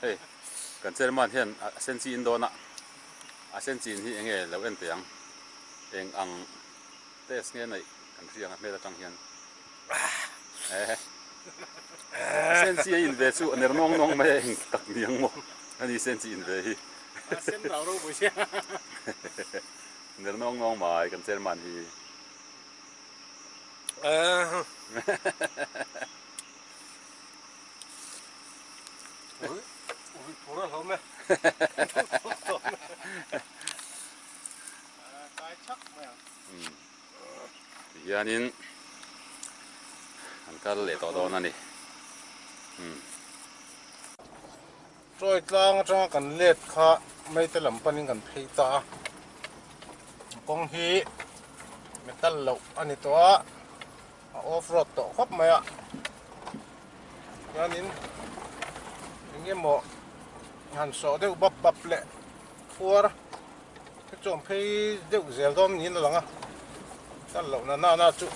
Hei kan chairman hian a senchi in dawn a, a senchi in hi enge lo en teh ang, eng ang test nge neih kan hria ang a hmel atang hian. A senchi a in ve chu a ner nawng nawng mai a eng tak ni ang maw ani senchi in ve hi. A sen rau ropui sia. Ner nawng nawng mai kan chairman hi. Ui ui phur a hlawm e. Kai chak mai ang. Tihianin an kal leh tawh dawn a ni. Chawi tlang atanga kan let kha Meite lam panin kan phei ta a, kawng hi metal loh a ni tawh a, a off road tawh khawp mai a, chuanin eng emaw han sawh deuh bap bap leh khuar te chuan phei deuh zel dawn niin a lang a, metal loh na nana chu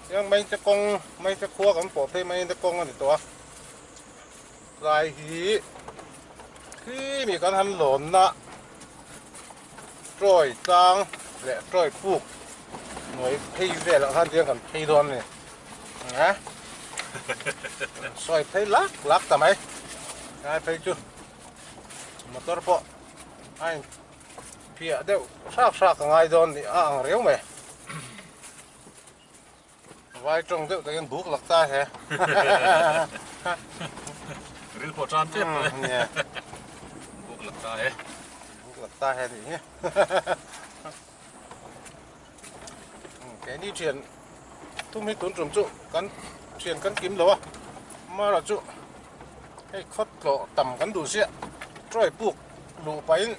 chiang Meite kawng Meite khua kan pawh phei Meite kawng a ni tawh a. Tlai hi khi mi kan han lawnna Troy tlang leh Troy puk hnuai phei velah khan tiang kan phei dawn a ni. Eng sawi phei lak lak ta mai. Tlai phei chu motor pawh a in phiah deuh hrak hrak a ngai dawn nih a ang riau mai. Vai tawng deuh takin buk lak ta he. Ril pawh tan tep mai. Buk lak ta he. Buk lak ta he nih hi. Keini thian thum hi tun tum chu kan thian kan kim lo a. Mara chu hei khawt tlawh tam kan duh sia. Troy puk luh pahin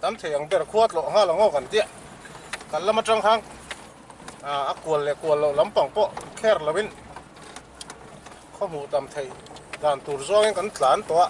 Tam thei ang ber khua tlawh nghal ang aw kan tia. Kan lam atang khan a kual leh kual loh lampang pawh kher loin khaw hmuh tam theih dan tur zawngin kan tlan tawh a.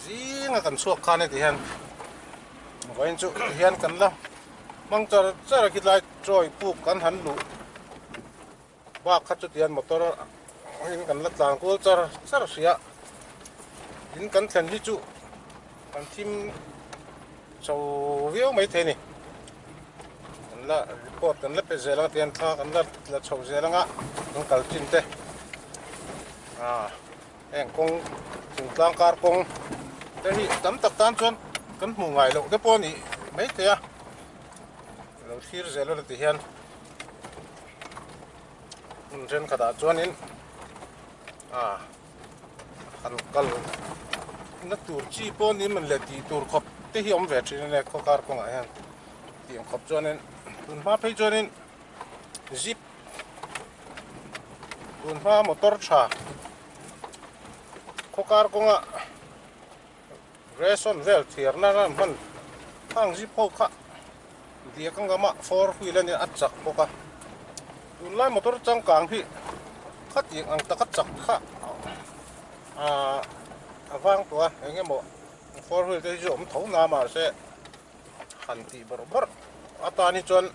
Zinga kan chhuak khan heti hian vawiin chu hian kan la hmang char char a khilai chawi puk kan han luh bak kha chutian motor in kan la tlan kual char char hria in kan thlen hi chu kan thim chho viau mai thei a ni kan la report kan la pe zel ang tihian thla kan la la chho zel anga kan kal chin te ah heng kawng thingtlang kar kawng te hi tam tak tan chuan kan hmuh ngai loh te pawh a nih maithei a lo thlir zel a la ti hian. Hmun thenkhatah chuanin ah han kal na tur chi pawh ni man leh tih tur khawp te hi a awm ve thin a nia khaw kar kawngah hian tih khawp chuanin tun hma phei chuanin zip tun hma motor tha khaw kar kawnga ration vel thiar nana an hman khang zip ho kha. Diak ang gama four wheel a nia a chak bawk a tunlai motor changkang hi khatiang ang taka chak kha ahh a vang tawh a eng emaw four wheel te hi chu a awm tho na mahse han tih bawrh bawrh atan hi chuan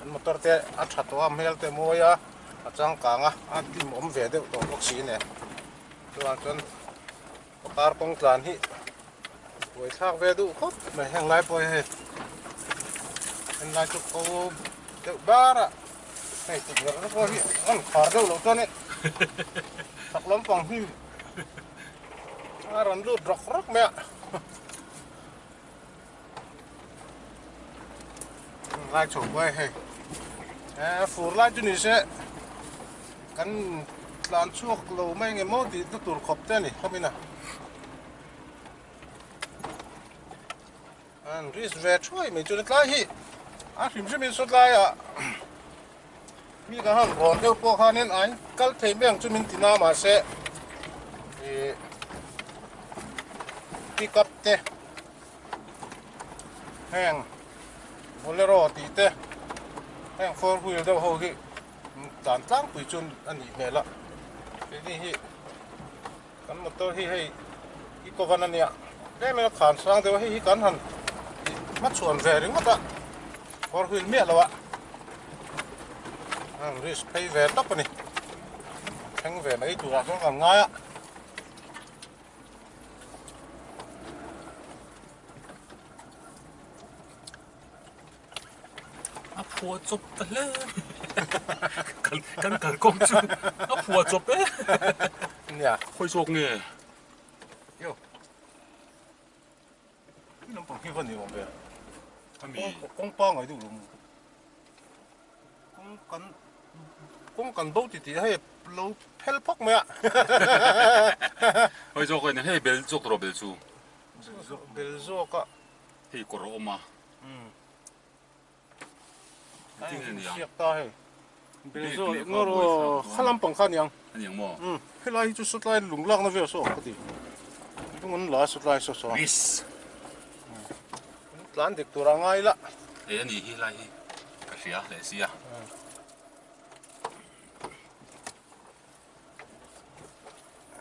an motor te a tha tawh a hmel te a mawi a a changkang a a dim awm ve deuh tawh bawk si nen chuvang chuan. Car kawng tlan hi buai thlak ve duh khawp mai heng lai pawh hi hei henlai chu ko deuh bar a hei tukverh te pawh hi an khar deuh loh chuan in chak lampang hi a rawn lut rawk rawk mai a lai chho pawh hei eh fur lai chu ni se kan tlan chhuak lo mai nge maw tih na tur khawp te a ni khawmin a an risk ve thuai mai chu tlai hi a hrim hrim in saw tlai ah mi kan han rawn deuh pawh khanin a in kal thei mai ang chu min ti na mahse ih pick up te heng bolero tih te heng four wheel deuh ho hi tlan tlangpui chu a nih hmel a keini hi kan motor hi hei eco van a nia tlem in a khan sang deuh a hei hi kan han hmachhuan ve ringawt a four wheel miah lo a an risk phei ve tawp a ni. Thleng ve mai turah chuan kan ngai a. A phuah chawp ta hle kan kalkawng chu a phuah chawp e. Nia. Khawi zawk nge? Yo. Hi lampang hi va ni awm ve. Ami. Kawng pangai deuh lo maw? Kawng kan kawng kan bo ti tih hei lo phel phawk mai a. Hawi zawk a hei bel zawk rawh bel chu. Bel zawk a. Hei kawr a awm a. Siak ta hei. Bel zawk ngawr aw kha lampang kha aniang. Aniang maw? Helai hi chu sawtlai lung lakna vel saw ka ti. Lung an la a sawtlai saw saw. Miss. Tlan dik tur a ngai la. Hei a ni hi lai hi ka hria leh sia.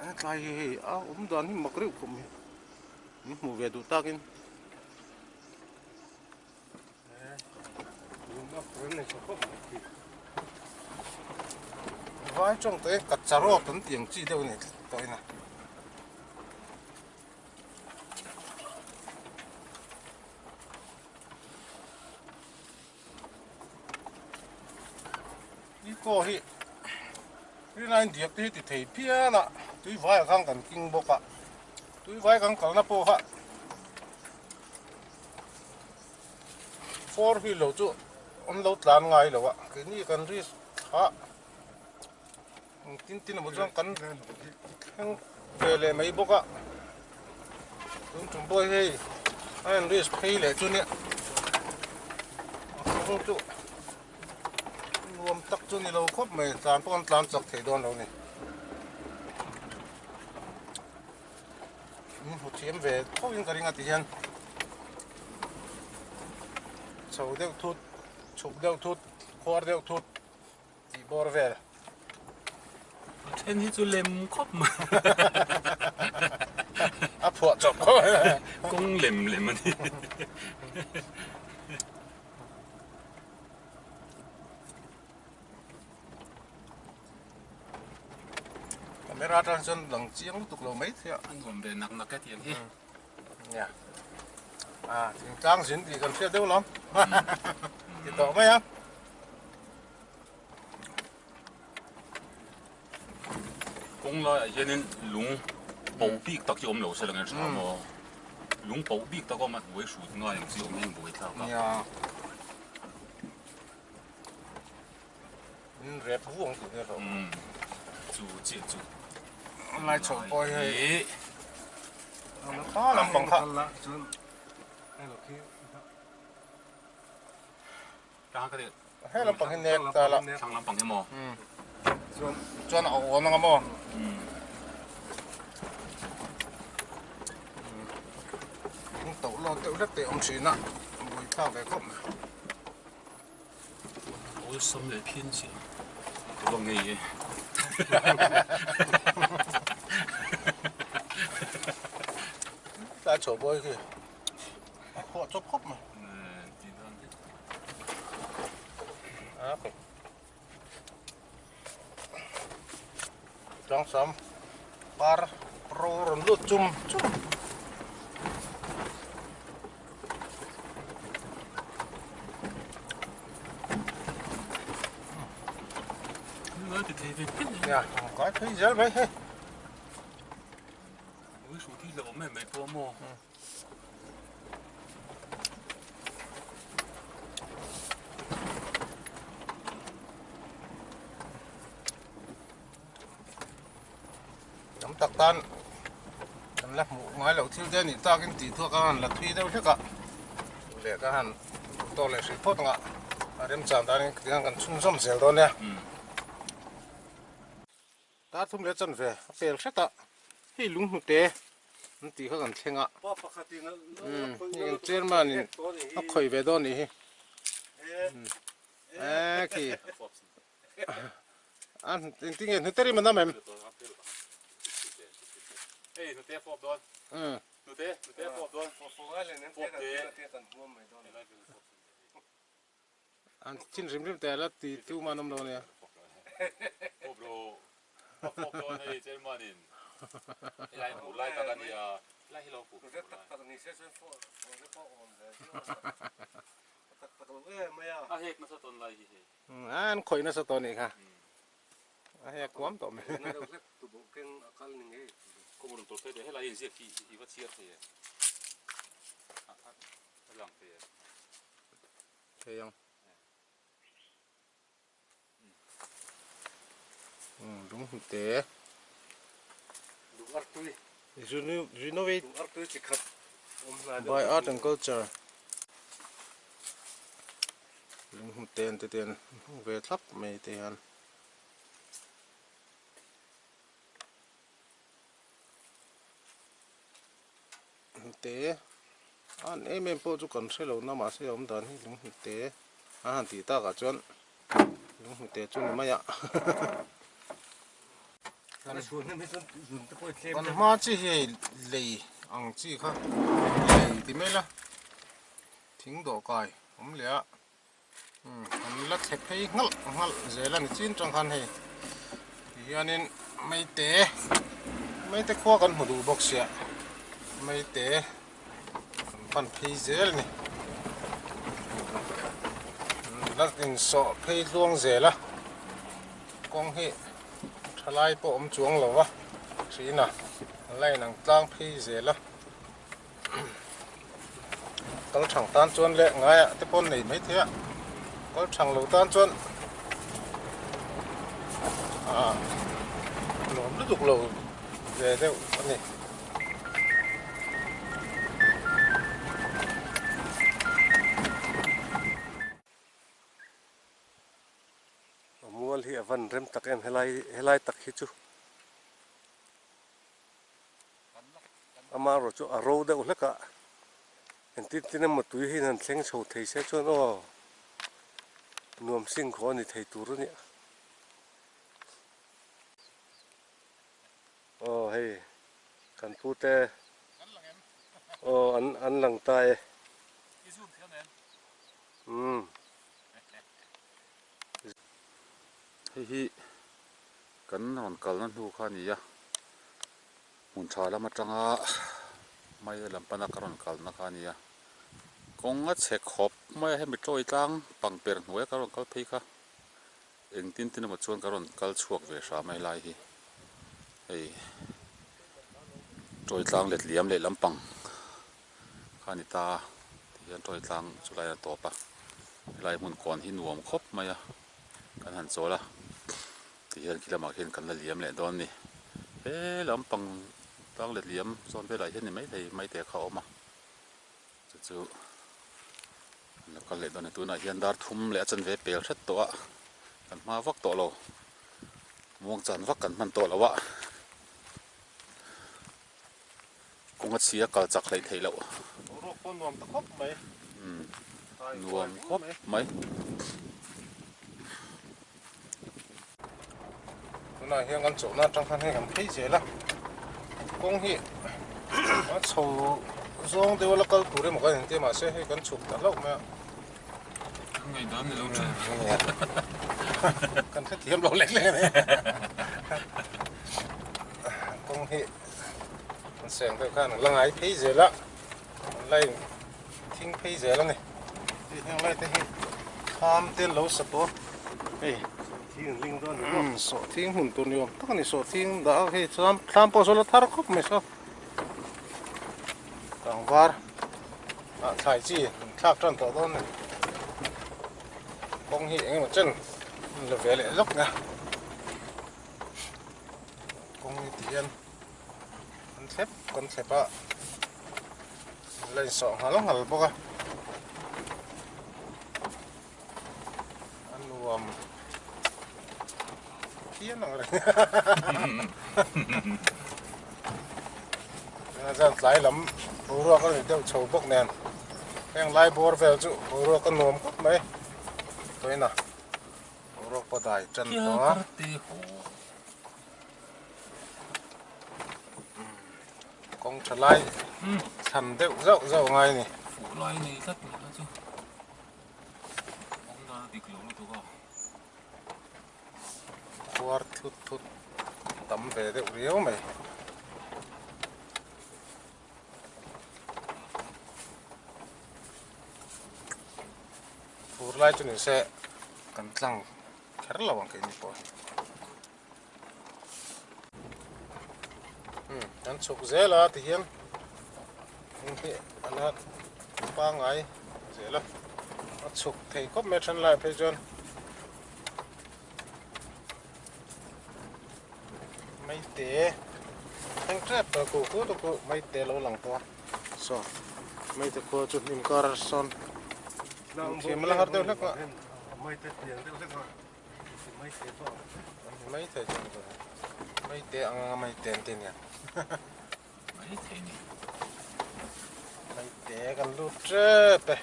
A tlai hi hei a awm dan hi mak reuh khawp mai. Min hmuh ve duh takin. Vai tawng te ka charawt an tih ang chi deuh a ni tawh in a. Eco hi rinaiin diak te hi ti thei phian a, tui vai ah khan kan king bawk a, tui vai kan kalna pawh kha four wheel lo chu an lo tlan ngai lo a, keini kan risk kha Engtin tin emaw chuan kan thleng ve leh mai bawk a, tun tum pawh hei a in risk phei leh chu nia a kawng chu nuam tak chu ni lo khawp mai tlan pawh an tlan chak thei dawn lo ni min hmu thiam ve tho in ka ring a ti hian chho deuh thut chhuk deuh thut khuar deuh thut. Tih bawr vel. A then hi chu lem khawp mai. A phuah chawp khawp. Kawng lem lem a ni. Camera atang chuan lang chiang lutuk lo mai thei a. A nuam ve nak nak e tiang hi. Nia. A thingtlang zin tih kan hriat deuh lawm. Ti tawh mai a. Kawng laiah hianin lung poh bik tak hi awm lo se lang en hram aw. Lung poh bik tak awm a hnuai hrut ngai ang chi awm hi buai thlak a. Nia. In rep vuang tih nia hlauh. Chu chiah chu. Lai chho pawh hi hei. Kha lampang kha. He lampang hi nek ta la. Thlang lampang hi maw? Chuan a awn anga maw? In toh lawk deuh hlek te awm thin a, bui thlak ve khawp mai. Awlsam leh phian chiah ka va ngei e. Tlai chho bawi khi a khuah chawp khawp mai. Tlangsam par ro rawn lut chum chum. Nia, kai phei zel mai hei. Ui hru thi hlauh awm em mai pawh maw. Tam tak tan kan la hmuh ngai loh thil te a nih takin tih thuak a han la thui deuh hlek a leh ka han tawk leh hrih phawt ang a a remchang danin tiang kan chhunzawm zel dawn nia. Tar thum leh chan ve a pel hret a, hei lung hnute an tih kha kan thleng a, hei kan chairman in a khawih ve dawn nih hi, e khi a engtin nge hnute rim a nam em? An chin hrim hrim teh la ti tu man awm lo nia. A fawk dawn a ni chairman in helai hmuh lai tak a nia helai hi lo fuh hmuh lai. Tak tak ni se chuan fawh te pawh awm ve viau ang a tak tak lo em mai a. A hek nasa tawn lai hi hei. An khawih nasa tawh nih kha a hek kuam tawh mai. Na deuh hlek tuboh keng a kal ni ngei. Kawng rawn tawlh phei teh helai inziak hi i va chhiar thei e a lang thei e. Thei ang. Lung hnute. Lung artui. Renovate Lung artui chi khat awm hnai deuh by art and culture. Lung hnute an ti te an hmang ve thlap mai te hian. Hnute an em em pawh chu kan hre lo na mahse a awm dan hi lung hnute a han tih takah chuan lung hnute chu ni mai a kan hma chi hi hei lei ang chi kha lei ti mai la thing dawhkai awm leh a umm an la thle phei nghalh nghalh zel a ni chin tang khan hei ti hianin maite maite khua kan hmu duh bawk sia maite kan pan phei zel a ni la insawh phei tluang zel a kawng hi thalai pawh awm chuang lo va hrina la inang tlang phei zel a. Kal thang tan chuan leh ngaiah te pawh an nei maithei a, kal thang lo tan chuan ah nuam lutuk lo ve deuh a ni. A mual hi a van rem tak em helai helai tak hi chu. Amaherawh chu a ro deuh hlek a, engtin tin emaw tui hi han thleng chho thei se chuan aw nuam sing khaw a ni thei tur a nia. Aw hei kan pu te aw an an lang ta e. Umm. Hei hi Kan rawn kalna hnu kha a ni a, hmun tha lam atanga mai lam pana ka rawn kalna kha a ni a, kawng a chhe khawp mai a, hemi tawi tlang pang per hnuaia ka rawn kal phei kha engtin tin emaw chuan ka rawn kal chhuak ve hram a helai hi hei tawi tlang let liam leh lampang kha a ni ta a tihian tawi tlang chu lai a tawp a helai hmun kawn hi nuam khawp mai a. Kan han chawl a, tihian khi lamah khian kan la liam leh dawn a ni. He lampang tlang let liam zawn velah hian ni maithei maite kha a awm a, chu chu an lo kal leh dawn a ni. Tunah hian dar thum leh a chanve pel hret tawh a, kan hma vak tawh lo, muangchan vak kan hman tawh lo a, kawng a chhia kal chak hleih theih loh. Boruak pawh nuam ta khawp mai. Umm nuam khawp mai. Tunah hian kan chawhna atang khan hei kan phei zel a, kawng hi a chho zawng deuh a la kal tur emaw kan inti a mahse hei kan chhuk ta hlauh mai a. Kan ngaihdan ni lo thin. Kan hrethiam lo lek lek a ni. Kawng hi an seng deuh khan an la ngai phei zel a, an la in thing phei zel a ni. Hei heng lai te hi kham te an lo sa tawh a, hei sawhthing hmun tur ni awm tak a ni, sawhthing dah a hei chuan thlam pawh saw la thar khawp mai saw tlangvar ah thlai chi an thlak tan tawh dawn a ni. Kawng hi eng emaw chen an la ve leh lawk nia. Kawng hi ti hian an thlep kan thlep a an la insawh nghal nghal bawk a a nuam phian ang reng a zan tlai lam boruak a ni deuh chho bawk nen heng lai bawr vel chu boruak a nuam khawp mai tawina. Boruak pawh dai tan tawh a. Kawng tha lai thlan deuh zauh zauh ngai a ni. Fuh lai nei tlat mai kha chu awm dan a dik lo lutuk a. Khuar thut thut. tam ve deuh riau mai. Fur lai chu ni se kan tlang kher lo ang keini pawh hi. Umm kan chhuk zel a tihian heng hi a la pangngai zel a, a chhuk thei khawp mai a then laiah phei chuan maite thleng tep tawh ku ku te pawh maite a lo lang tawh a saw maite khua chu hnim kar sawn thiam a la har deuh hlek a. Mai thei chu ni mai te ang anga mai te an ti nia. Mai thei ni. Mai te kan lut tep e.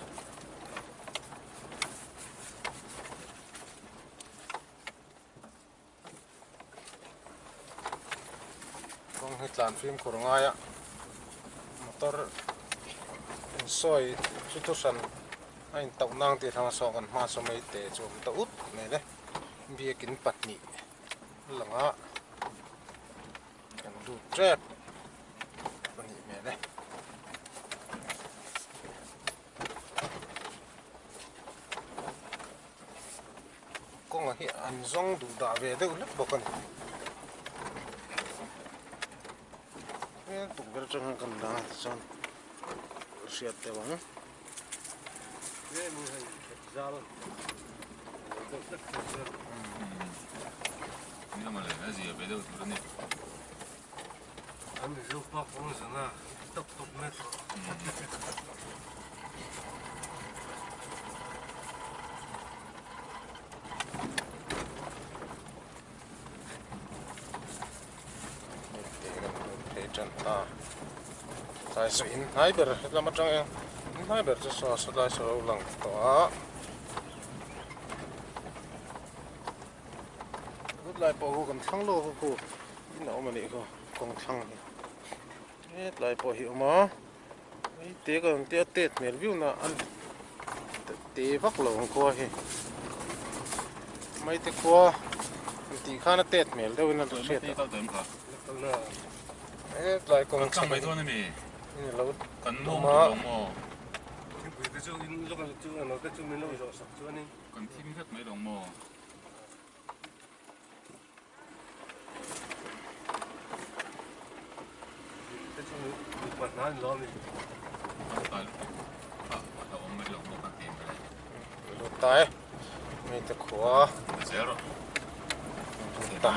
Kawng hi tlan fimkhur ngai a motor insawi chu thu hran a intauh nang tih hrang saw kan hma saw mai te chu a awm ta ut mai le biakin pahnih a lang a kan lut tep a nih hmel e. Kawnga hi an zawng duh dah ve deuh hlek bawk a ni. Heng tukverh atang hian kan dang a tichuan hriat deuh ang. Tlai saw in hnai ber helam atang hian in hnai ber chu saw saw lai saw lo lang tawh a tlai pawh khu kan thlang lawk a khu in a awm a nih khu kawng thlang hi hetlai pawh hi a awm a. Hei te ka rawn tia tet hmel viau na a te vak lo ang khua hi maite khua an tih khan a tet hmel deuh in a hriat a hetlai kawng chhak in a lo awm a. Lut ta e mite khua ta.